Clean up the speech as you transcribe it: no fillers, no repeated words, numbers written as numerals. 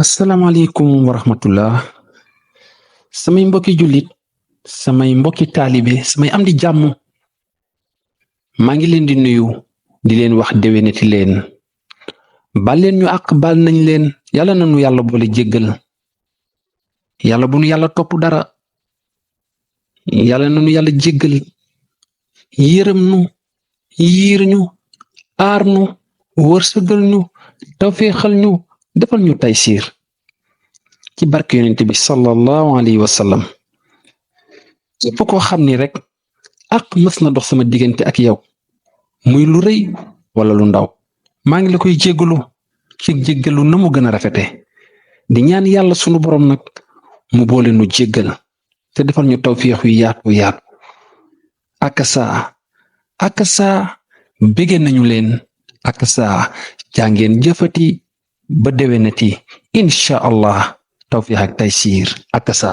asalaamaaleykum wa rahmatullah samay mbokki jullit samay mbokki taalibe samay am di jàmm maa ngi leen di nuyu di leen wax déwénati leen bal leen ñu àq bal nañ leen yàlla nanu yàlla boole jéggal yàlla bu nu yàlla topp dara yàlla nanu yàlla jéggal yërëm nu yiir ñu aar nu wërsëgal ñu tawféexal ñu defal ñu taysiir ci barke yonent bi sallallahu alayhi wa sallam képp koo xam ni rek ak mës na dox sama diggante ak yow muy lu rëy wala lu ndaw maa ngi la koy jéggalu ci jéggalu na mu gën a rafete di ñaan yàlla sunu borom nag mu boole nu jéggal te defal ñu tawféex yu yaatu akasa bége nañu leen akasa jàngeen jëfati ba déwénati incha allah tawfiix ak taysiir akasa